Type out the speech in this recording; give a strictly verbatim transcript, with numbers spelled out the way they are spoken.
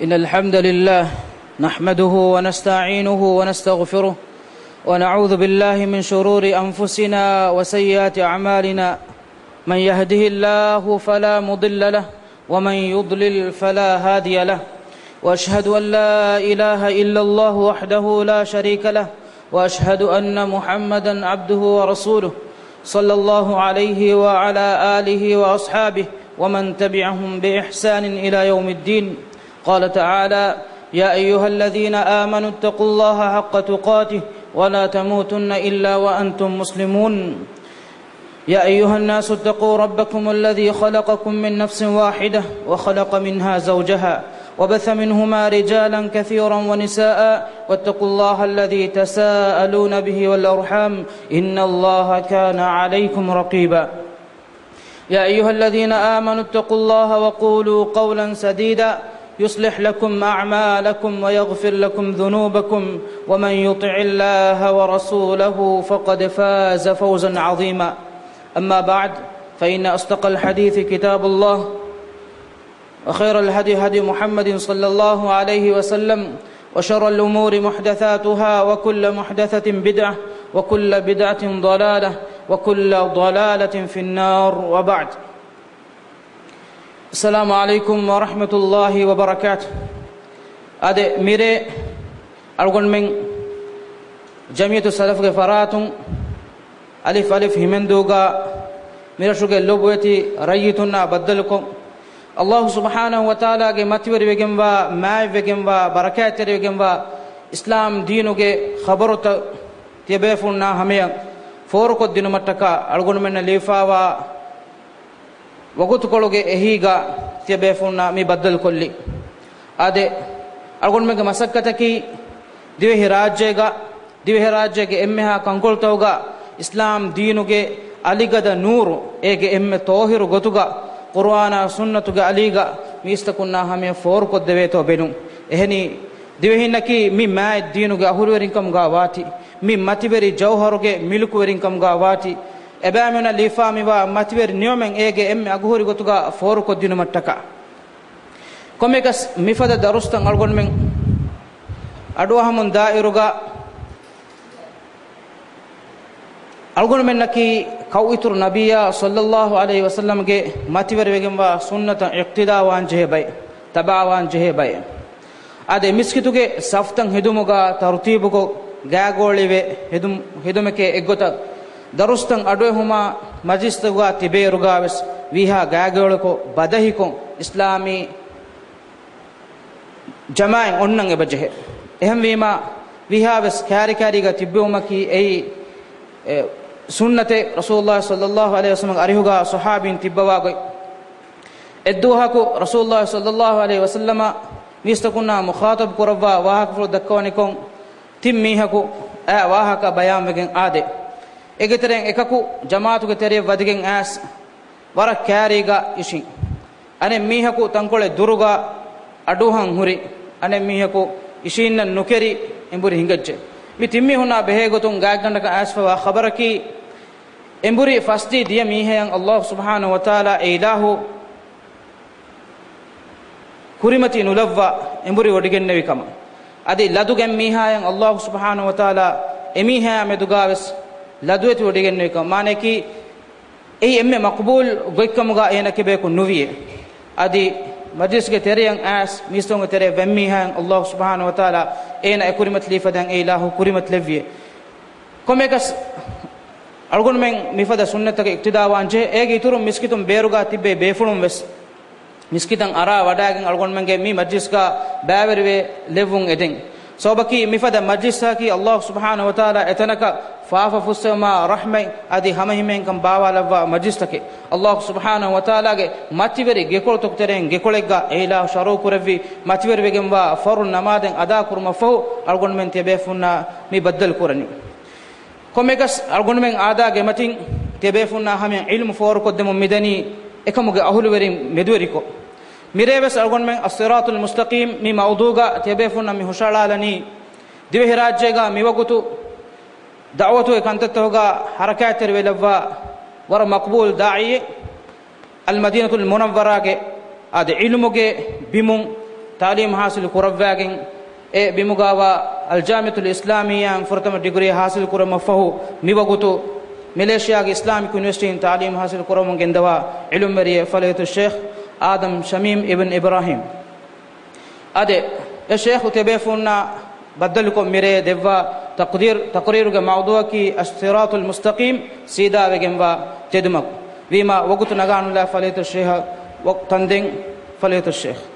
إن الحمد لله نحمده ونستعينه ونستغفره، ونعوذ بالله من شرور أنفسنا وسيئات أعمالنا. من يهده الله فلا مضل له، ومن يضلل فلا هادي له. وأشهد أن لا إله إلا الله وحده لا شريك له، وأشهد أن محمدا عبده ورسوله، صلى الله عليه وعلى آله وأصحابه ومن تبعهم بإحسان إلى يوم الدين. قال تعالى: يا أيها الذين آمنوا اتقوا الله حق تقاته ولا تموتن إلا وأنتم مسلمون. يا أيها الناس اتقوا ربكم الذي خلقكم من نفس واحدة وخلق منها زوجها وبث منهما رجالا كثيرا ونساء واتقوا الله الذي تساءلون به والأرحام إن الله كان عليكم رقيبا. يا أيها الذين آمنوا اتقوا الله وقولوا قولا سديدا يصلح لكم أعمالكم ويغفر لكم ذنوبكم ومن يطع الله ورسوله فقد فاز فوزا عظيما. أما بعد، فإن أصدق الحديث كتاب الله، وخير الهدي هدي محمد صلى الله عليه وسلم، وشر الأمور محدثاتها، وكل محدثة بدعة، وكل بدعة ضلالة، وكل ضلالة في النار، وبعد. السلام عليكم ورحمة الله وبركاته. އާދެ، މިރޭ އަޅުގަނޑުމެން ޖަމިއްޔަތު ސަލަފްގެ ފަރާތުން އަލިފް އަލިފް ހިމެންދޫގަ މިރަށުގެ ލޮބުވެތި ރައްޔިތުންނާ ބައްދަލުކޮށް، އައްލާހު ސުބްޙާނަހު ވަތަޢާލާގެ މަތިވެރިވެގެންވާ، މާތްވެގެންވާ، ބަރަކާތްތެރިވެގެންވާ އިސްލާމް ދީނުގެ ޚަބަރުތައް ތިޔަބޭފުޅުންނާ ހަމަޔަށް ފޯރުކޮށްދިނުމަށްޓަކާ އަޅުގަނޑުމެންނަށް ލިބިފާވާ ވަގުތުކޮޅުގެ އެހީގަ ތިޔަބޭފުޅުންނާ މި ބައްދަލުކޮށްލީ. އާދެ، އަޅުގަނޑުމެންގެ މަސައްކަތަކީ ދިވެހިރާއްޖޭގަ، ދިވެހިރާއްޖޭގެ އެންމެހާ ކަންކޮޅުތަކުގަ އިސްލާމް ދީނުގެ އަލިގަދަ ނޫރު، އޭގެ އެންމެ ތޯހިރު ގޮތުގަ ޤުރުއާނާ ސުންނަތުގެ އަލީގަ މީސްތަކުންނާ ހަމަޔަށް ފޯރުކޮށްދެވޭތޯ ބެލުން. އެހެނީ، ދިވެހިންނަކީ މި މާތް ދީނުގެ އަހުލުވެރިންކަމުގަ ވާތީ، މި މަތިވެރި ޖައުހަރުގެ މިލުކުވެރިންކަމުގަ ވާތީ، އެބައިމީހުންނަށް ލިބިފާ މިވާ މަތިވެރި ނިޢުމަތް އޭގެ އެންމެ އަގުހުރި ގޮތުގަ ފޯރުކޮށްދިނުމަށްޓަކާ. ކޮންމެއަކަސް މިފަދަ ދަރުސްތައް އަޅުގަނޑުމެން އަޑުއަހަމުން ދާއިރުގަ އަޅުގަނޑުމެންނަކީ ކައުއިތުރު ނަބިއްޔާ ޞައްލައްލާހު ޢަލައިހި ވަސައްލަމްގެ މަތިވެރިވެގެންވާ ސުންނަތަށް އިޤްތިދާވާންޖެހޭ ބައެއް، ތަބަޢަވާންޖެހޭ ބައެއް. އާދެ، މިސްކިތުގެ ސަފްތައް ހެދުމުގަ ތަރުތީބުކޮށް، ގާގޯޅިވެ ހެދުމް-، ހެދުމެކޭ އެއްގޮތަށް، ދަރުސްތައް އަޑުއެހުމާ މަޖިލިސްތަކުގަ ތިބޭއިރުގަވެސް ވީހާ ގާގޯޅިކޮށް، ބަދަހިކޮށް، އިސްލާމީ ޖަމާޢަތް އޮންނަން އެބަޖެހޭ. އެހެންވީމާ، ވީހާވެސް ކާރިކާރީގަ ތިއްބެވުމަކީ އެއީ، އެ، ސުންނަތެއް، ރަސޫލުﷲ ޞައްލައްލާހު ޢަލައިހި ވަސައްލަމްގެ އަރިހުގަ ޞަޙާބީން ތިއްބަވާ ގޮތް. އެއްދުވަހަކު ރަސޫލުﷲ ޞައްލައްލާހު ޢަލައިހި ވަސައްލަމަ މީސްތަކުންނާ މުޚާޠަބު ކުރައްވާ ވާހަކަފުޅު ދައްކަވަނިކޮށް، ތިން މީހަކު އާ ވާހަކަ ބަޔާންވެގެން އާދެ. އޭގެ ތެރެއިން އެކަކު ޖަމާޢަތުގެ ތެރެޔަށް ވަދެގެން އައިސް، ވަރަށް ކާރީގަ އިށީ. އަނެއް މީހަކު ތަންކޮޅެއް ދުރުގަ އަޑުއަހަން ހުރި. އަނެއް މީހަކު އިށީންނަން ނުކެރި އެނބުރި ހިނގައްޖެ. މި ތިން މީހުންނާ ބެހޭގޮތުން ގާތްގަނޑަކަށް އައިސްފަވާ ޚަބަރަކީ، އެނބުރި ފަސްދީ ދިޔަ މީހަޔަށް އައްލާހު ސުބްޙާނަހު ވަތަޢާލާ އެ އިލާހު ކުރިމަތި ނުލައްވާ އެނބުރި ވޮޑިގެންނެވި ކަމަށް. އަދި ލަދުގެ މީހާޔަށް އައްލާހު ސުބްޙާނަހު ވަތަޢާލާ އެމީހާޔާ މެދުގަވެސް ލަދުވެތި ވޮޑިގެންނެވި ކަމަށް. މާނަޔަކީ، އެއީ އެންމެ މަޤުބޫލު ގޮތްކަމުގަ އޭނަ ކިބަޔަކު ނުވިޔޭ. އަދި މަޖިލިސްގެ ތެރެޔަށް އައިސް މީސްތަކުންގެ ތެރެއަށް ވަންމީހާޔަށް އައްލާހު ސުބްޙާނަހު ވަތަޢާލާ އޭނަ އެކުރިމަތިލީ ފަދައިން އެ އިލާހު ކުރިމަތިލެއްވިޔޭ. ކޮންމެއަކަސް އަޅުގަނޑުމެން މިފަދަ ސުންނަތަކަށް އިޤްތިދާވާންޖެހޭ. އޭގެ އިތުރުން މިސްކިތުން ބޭރުގަ ތިއްބެވި ބޭފުޅުން ވެސް މިސްކިތަށް އަރާ ވަޑައިގެން އަޅުގަނޑުމެންގެ މި މަޖްލިސްގަ ބައިވެރިވެ ލެއްވުން އެދެން. ސަބަބަކީ މިފަދަ މަޖްލިސްތަކަކީ އައްލާހު ސުބްޙާނަހު ވަތަޢާލާ އެތަނަކަށް ފާފަ ފުއްސެވުމާ ރަޙްމަތް އަދި ހަމަހިމޭންކަން ބާވާލައްވާ މަޖްލިސްތަކެއް. އައްލާހު ސުބްޙާނަހު ވަތަޢާލާގެ މަތިވެރި ގެކޮޅުތަކު ތެރެއިން ގެކޮޅެއްގަ އެ އިލާހު ޝަރުޢު ކުރެއްވި މަތިވެރިވެގެންވާ ފަރުޟު ނަމާދެއް އަދާކުރުމަށްފަހު އަޅުގަނޑުމެން ތިޔަބޭފުންނާ މި ބައްދަލު ކުރަނީ. ކޮންމެއަކަސް އަޅުގަނޑުމެން އާދާގެ މަތިން ތިޔަބޭފުންނާ ހަމަޔަށް ޢިލްމު ފޯރުކޮށްދެމުން މިދަނީ އެކަމުގެ އަހުލުވެރިން މެދުވެރިކޮށް. މިރޭވެސް އަޅުގަނޑުމެން އައްޞިރާޠުލް މުސްތަޤީމް މި މައުޟޫޢުގަ ތިޔަބޭފުންނަށް މި ހުށައަޅާލަނީ، ދިވެހިރާއްޖޭގަ މިވަގުތު ދަޢުވަތުގެ ކަންތައްތަކުގަ ޙަރަކާތްތެރިވެލައްވާ ވަރަށް މަޤްބޫލު ދާޢީއެއް، އަލްމަދީނަތުލް މުނައްވަރާގެ އާދެ، ޢިލްމުގެ ބިމުން ތަޢުލީމު ޙާޞިލު ކުރައްވާގެން، އެ ބިމުގާވާ އަލްޖާމިޢަތުލް އިސްލާމިއްޔާއިން ފުރަތަމަ ޑިގްރީ ޙާޞިލު ކުރުމަށްފަހު، މިވަގުތު މެލޭޝިޔާގެ އިސްލާމިކް ޔުނިވަރސިޓީން ތަޢުލީމު ޙާޞިލު ކުރަމުން ގެންދަވާ ޢިލްމުވެރިއެއް ފަޟީލަތުއްޝޭޚް އާދަމް ޝަމީމް އިބްން އިބްރާހީމް. އާދެ، އެ ޝޭޚް ތެބޭފުޅުންނާ ބައްދަލުކޮށް މިރޭ ދެއްވާ ތަޤްދީރު، ތަޤްރީރުގެ މައުޟޫޢަކީ އައްޞިރާޠުލް މުސްތަޤީމް، ސީދާވެގެންވާ ތެދުމަގު. ވީމާ ވަގުތު ނަގާނުލާ ފަޟީލަތުއްޝޭޚަށް ވަ-، ތަންދެން. ފަޟީލަތުއްޝޭޚް.